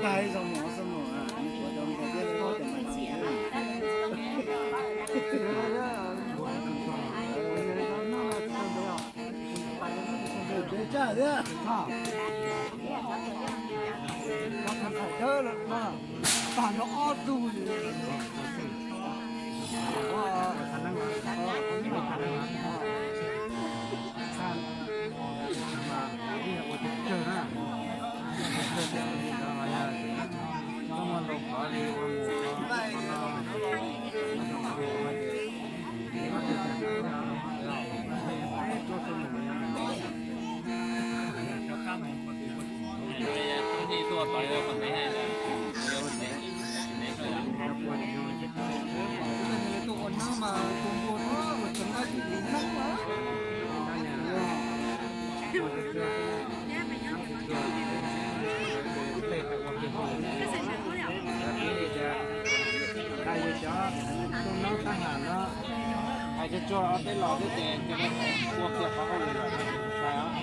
Tag zoo mus xwb mus, kuv cov ntxhais thiab cov mas txiv. Tag thiab. Tag nrho ob tug. Hais tsuag tsuag ob peb los thiab ces ua kiag qhov hauj lwm lawm.